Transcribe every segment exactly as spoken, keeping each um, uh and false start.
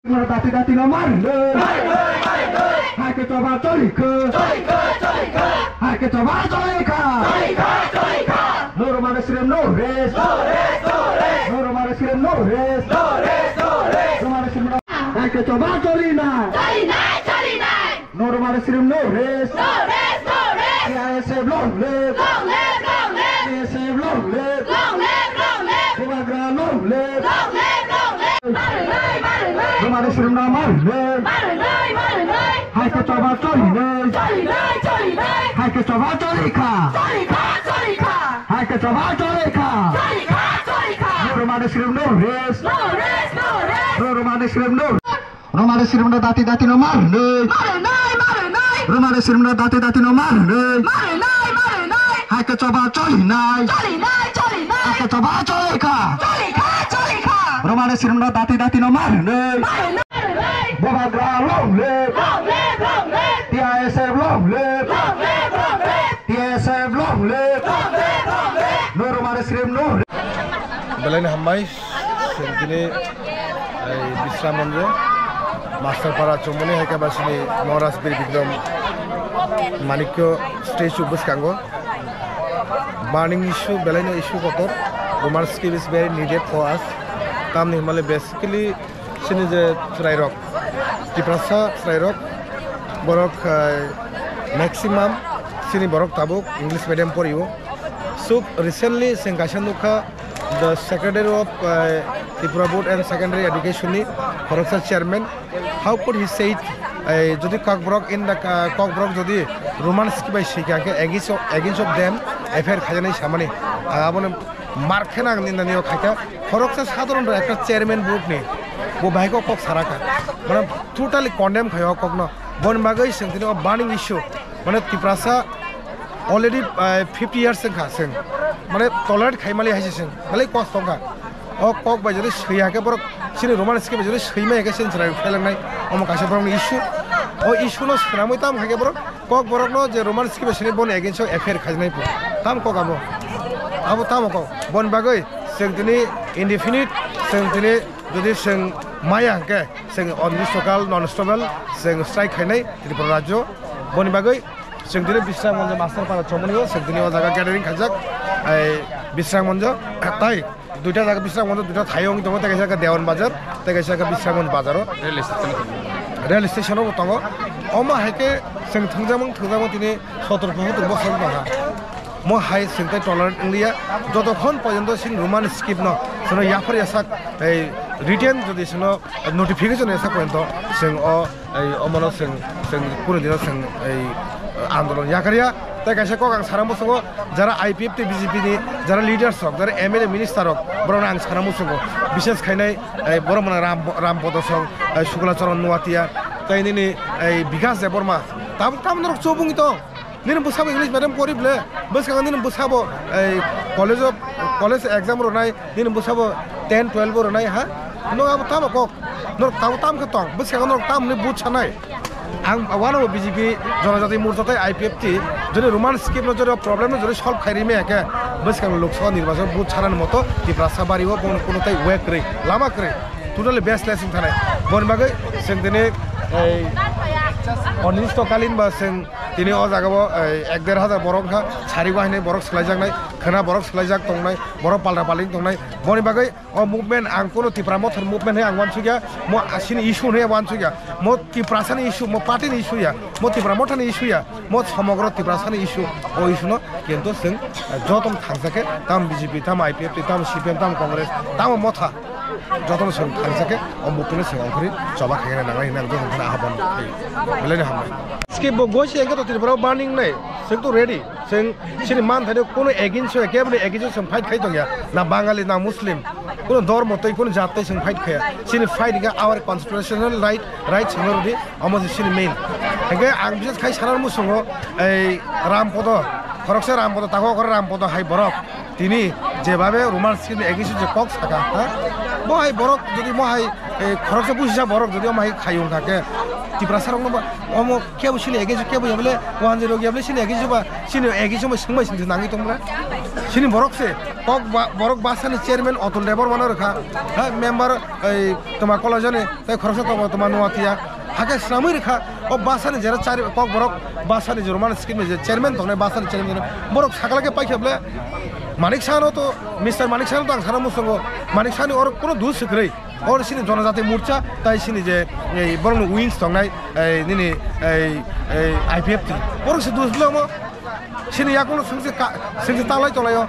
Dati dati no marle. Hai ke choba choli kha. Hai ke choba choli kha. No Roma Rishim no rest. No Roma Rishim no rest. Roma Rishim no. Hai ke choba choli na. No Roma Rishim no rest. No rest, no rest. T I S F long live. Long live, long live. T I S F long live. Long live, long live. Bubagra long live. Long live, long live. Marnai, marnai. Roma Rishim no marnai. Marnai, marnai. Hai ke choba choli nai. Choli nai, choli nai. Hai ke choba choli kha. Choli kha, choli kha. Hai ke choba choli kha. Choli kha, choli kha. No Roma Rishim no rest. No rest, no rest. No Roma Rishim no. Roma Rishim no dati dati no marnai. Marnai, marnai. Roma Rishim no dati dati no marnai. Marnai, marnai. Hai ke choba choli nai. Choli nai, choli nai. Hai ke choba choli kha. Choli kha, choli kha. Roma Rishim no dati dati no marnai. Marnai, marnai. Bubagra long live. Long live, long live. T I S F long live. Long live, long live. T I S F long live. Long live, long live. No Roma Rishim no. Belai no hambai. Chwng tini, ai, Bisramganj, Masterpara chumani hai khe ba chini Maharaj Bir Bikram Manikya statue bwskango. Burning issue, belai no issue kotor. Roman script is very needed for us. Tamni hwnba le basically chini je chwrairok, Tiprasa chwrairok, borok, ai, maximum chini borok tabuk English medium porio. So recently chwng kaisa nukha, the secretary of, uh, Tripura Board and Secondary Education ni khoroksa chairman, how could he say it? Eh, jodi Kokborok in the, uh, Kokborok jodi Roman script bai sika khe against of, against of them F I R khaijani samani, ah, abono mar khena ang nindaniyo khaikha. Khoroksa sadharon ekta chairman board ni bo bahai kok kok saraka, mane totally condemn khayo kokno. Boni bagwi chwng tini o burning issue, mane Tiprasa already, uh, fifty years wngkha chwng, mane tolerate khaimali hai se chwng, belai kosto wngkha. O kok bai jodi swi hakhe borok chini Roman script bai jodi swi mai hakhe chini chwrai phelangnai, omo kaisa borokni issue. O issue no swnamwi tamo hakhe borok Kokborokno je Roman script bai sini boni against o F I R khaijnai phu. Tam kok abo. Abo tamo kok. Boni bagwi chwng tini indefinite, chwng tini jodi chwng maya hwnkhe chwng unreasonable, non-stable chwng strike khainai Tripura rajyo. Boni bagwi Chwng tini Bisramganj Masterpara chomoni o, chwng tini o jaga gathering khaijak, ai Bisramganj, tai duita jaga Bisramganj, duita thaio wngwi tongo, tei kaisa khe Dewan Bazar, tei kaisa khe Bisramganj Bazar o. Rail station. Rail station o bo tongo. Omo hai khe chwng thwngjakmung, thwngjakmung tini sotor posotor bosor wng tongkha. Mo hai chwng tei tolerate wngliya, jotokhon porjonto chini Roman script no chwngno yaphar yasak, ei written jodi chwngno notification yasak porjonto chwng o Ei omono chwng, chwng kunu dino chwng ei andolon yakarya. Tei kaisa kok ang sana muchungo, jara I P F tei B J P ni jara leaders rok, jara M L A minister rok, borokno ang sana muchungo. Bishes khainai, ei borok mwnai Ram, Ram Podo Song, ei Sukla Charan Nuatia, tei nini ei Bikas Debbarma. Tabuk tamo norok chubungwi tong. Nini bwsabo English medium pori ble, bwskango nini bwsabo ei college of, college exam rwnai, nini bwsabo ten twelve rwnai ha? No abo tamo kok, no tamo tam khe tong, bwskango norok tamni but sanai. Ang wano B J P Jonojati Morcha tei I P F T jodi Roman script no jodi problem no jodi solve khai rime khe bwskango Lok Sabha nirbachon but sanani moto Tiprasa bari o bono kuno tai way kwrwi, lama kwrwi, totally baseless wng thanai. Boni bagwi chwng tini ei onisthokalin ba chwng Tini o jaga o, eh, ek der hajar borok wngkha, sari o haino borok swlaijaknai, khwna borok swlaijak tongnai, borok palra palring tongnai. Boni bagwi o movement ang kuno Tipra Motha ni movement hai ang uansukya, mo chini issue hai uansukya, mo Tiprasa ni issue, mo party ni issue ya, mo Tipra Motha ni issue ya, mo somogro Tiprasa ni issue, o issue no kintu chwng, eh, jotono thangsa khe tam B J P, tam I P F T, tam C P M, tam Congress, tamo Motha. Jotono chwng thangsa khe o muktwino chwng ongkhorwi choba khaina nangnai hwnwi ang jotono phano ahaphan khlaio. Belai no hambai. Script bo goi se engkhe to Tripura o burning nai. Chwng to ready. Chwng chini manthaino kuno against o, keboni against o chwng fight khai tongya. Na Bangali, na Muslim. Kuno dhormo tei kuno jat tei chwng fight khaya. Chini fight hinkhe our constitutional right, right chwngno rwdi. Omo se chini main. Hinkhe ang bises khai sana muchungo ei Rampodo, khoroksa Rampodo, tago khoro Rampodo hai borok. Tini jebabe Roman script ni against o je kok saka, ha? Bo hai borok jodi mo hai Eh, khoroksa busi sa borok jodi omo hai khai wngkha khe, Tiprasa rokno ba omo kebo sini age kebo ya bole, one zero ya bole sini age ba, sini age somo swngbai sini nangwi tongmra. Sini borok se, kok ba-, borok basani chairman Atul Debbarma no rwkha, ha, member, ei, toma Kolajani, tei khoroksa toma, toma Noatia, hakhe swnamwi rwkha, o basani jera chari kok borok basani je Roman script ni je chairman tongnai, basani chairman tongnai, borok sakala khe paikha bole, Manik Saha no to, Mister Manik Saha no to ang sana musungo, Manik Saha ni oro kono dul swkrwi. Oro sini Jonojati Morcha, tai sini je, ei, borokni wings tongnai, ei, nini, ei, ei, I P F T. Borok se dus bwlamo, sini yakuno sengse ka-, sengse talai tolaio.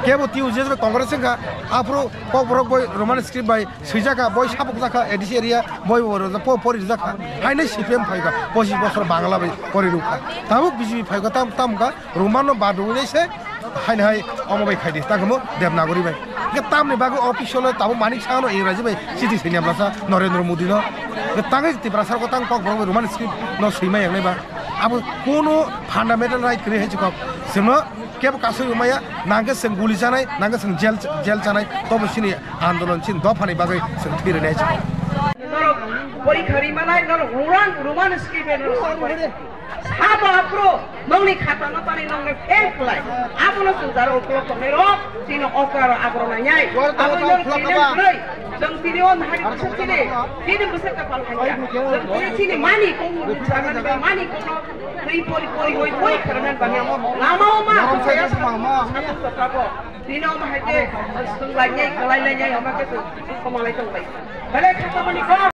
Kebo T U J S bai Congress wngkha, aphuru Kokborok bai Roman script bai swijak kha, boi sabuk jak kha, A D C area, boi bo ro-, po-, pori rijak kha. Haino C P M phai kha, pochis bosor Bangla bai pori rw kha. Tabuk B J P phai kha, tam, tam kha. Roman no bad rwui se, haino hai omo bai khaidi, ta khe mo Devanagari bai. Hwnkhe tamni bagwi official o tabuk Manik Saha no Ingraji bai chithi sainya blasa Narendra Modi no. Hwnkhe tangwi Tiprasa rok tang Kokborok bai Roman script no swima yangnai ba. Abo kono fundamental right kwrwi hai chikok. Chwngno kebo kasui maya, nangkhe chwng guli chanai, nangkhe chwng jail, jail chanai, tobo chini andolon chini dophani bagwi chwng thwi rwnai hai chikok. Norok porikha ri manai, norok Roman, Roman script bai norok Sabo aphuru nongni khatano tani nongni fail khlai. Abono chwng jaro uklok tongnai rok, chini okra rok aborok nainai. Aboni nong tini kwrwi. Chwng tini o mahari bwswk chini, tini bwswk kapal haiya. Chwng tini chini mani kong ni chana ni mani kong no twi pori pori hoi hoi kharanan bani. Lama o ma. Tini o mahai ke swng lai nyai, kwlai lai nyai, o ma ke chwng komalai tong lai. Belai khatamani kok.